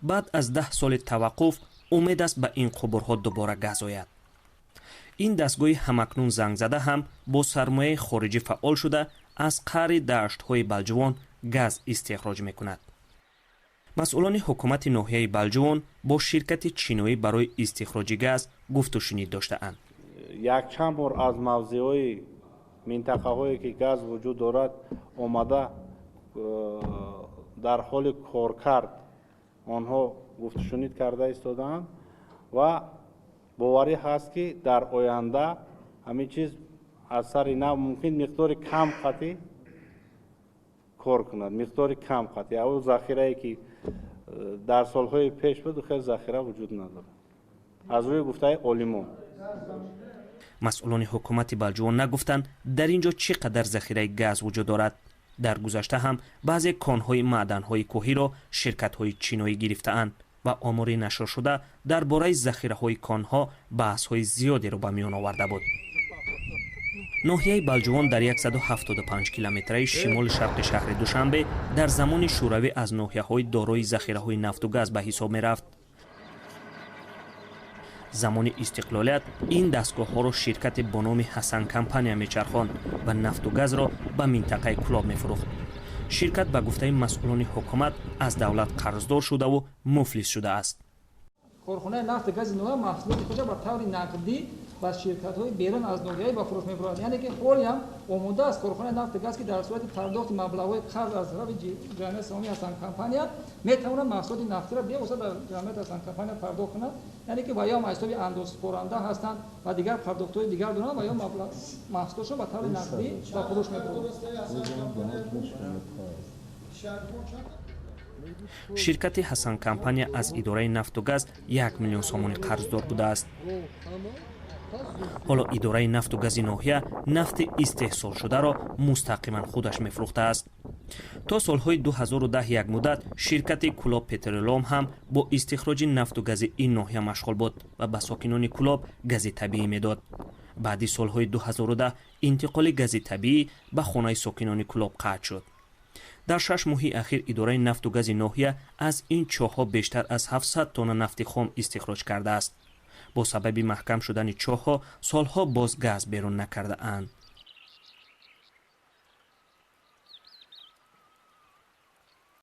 Баъд аз 10 соли таваққуф умед аст, ба ин қубурҳо дубора газ ояд. Ин дастгоҳи ҳамакнун зангзада ҳам бо сармояи хориҷӣ фаъол шуда, аз қаъри даштҳои Балҷувон газ истихроҷ мекунад. Масъулони ҳукумати ноҳияи Балҷувон бо ширкати чиноӣ барои истихроҷи газ гуфтушунид доштаанд. Якчанд бор аз мавзеъҳои минтақаҳое, ки газ вуҷуд дорад, омада, дар ҳоли коркард онҳо гуфтушунид карда истодаанд ва боварӣ ҳаст, ки дар оянда ҳамин чиз аз сари нав мумкин миқдори кам қатъӣ кор кунад, миқдори кам қатъӣ. Ав захирае, ки дар солҳои пеш буд, хел захира вуҷуд надорад, аз рӯи гуфтаи олимон. Масъулони ҳукумати Балҷувон нагуфтанд, дар ин ҷо чӣ қадар захираи газ вуҷуд дорад. Дар гузашта ҳам баъзе конҳои маъданҳои кӯҳиро ширкатҳои чиноӣ гирифтаанд ва омори нашршуда дар бораи захираҳои конҳо баҳсҳои зиёдеро ба миён оварда буд. Ноҳияи Балҷувон дар 175 километраи шимоли шарқи шаҳри Душанбе дар замони Шӯравӣ аз ноҳияҳои дорои захираҳои нафту газ ба ҳисоб мерафт. Замони истиқлолият ин дастгоҳҳоро ширкате бо номи «Ҳасан Компания» мечархонд ва нафту газро ба минтақаи Кӯлоб мефурӯхт. Ширкат, ба гуфтаи масъулони ҳукумат, аз давлат қарздор шудаву муфлис шудааст. Корхонаи нафту гази ноҳия маҳсулоти худро ба таври нақдӣ ба ширкатҳои берун аз ноҳияи ба фурӯш мебарад, яъне ки ҳолиам омода аст корхонаи нафту газ, ки дар сурати пардохти маблағҳои қарз аз тарафи ҷамъияти саҳомии «Ҳасан Компания» метавонад маҳсулоти нафтиро бевосита дар ҷамъияти «Ҳасан Компания» пардохт кунад, яъне ки ва ё аз ҳисоби андозсупоранда ҳастанд ва дигар пардохтҳои дигар доранд ва ё маҳсулотшон ба таври нақдӣ ба фурӯш мебаранд. Ширкати «Ҳасан Компания» аз идораи нафту газ 1 миллион сомонӣ қарздор будааст. Ҳоло идораи нафту гази ноҳия нафти истеҳсолшударо мустақиман худаш мефурӯхтааст. То солҳои 2010 як муддат ширкати «Кӯлоб Петролеум» ҳам бо истихроҷи нафту гази ин ноҳия машғул буд ва ба сокинони Кӯлоб гази табиӣ медод. Баъди солҳои 2010 интиқоли гази табиӣ ба хонаи сокинони Кӯлоб қатъ шуд. Дар 6 моҳи ахир идораи нафту гази ноҳия аз ин чоҳҳо бештар аз 700 тонна нафти хом истихроҷ кардааст. Бо сабаби маҳкам шудани чоҳҳо солҳо боз газ берун накардаанд.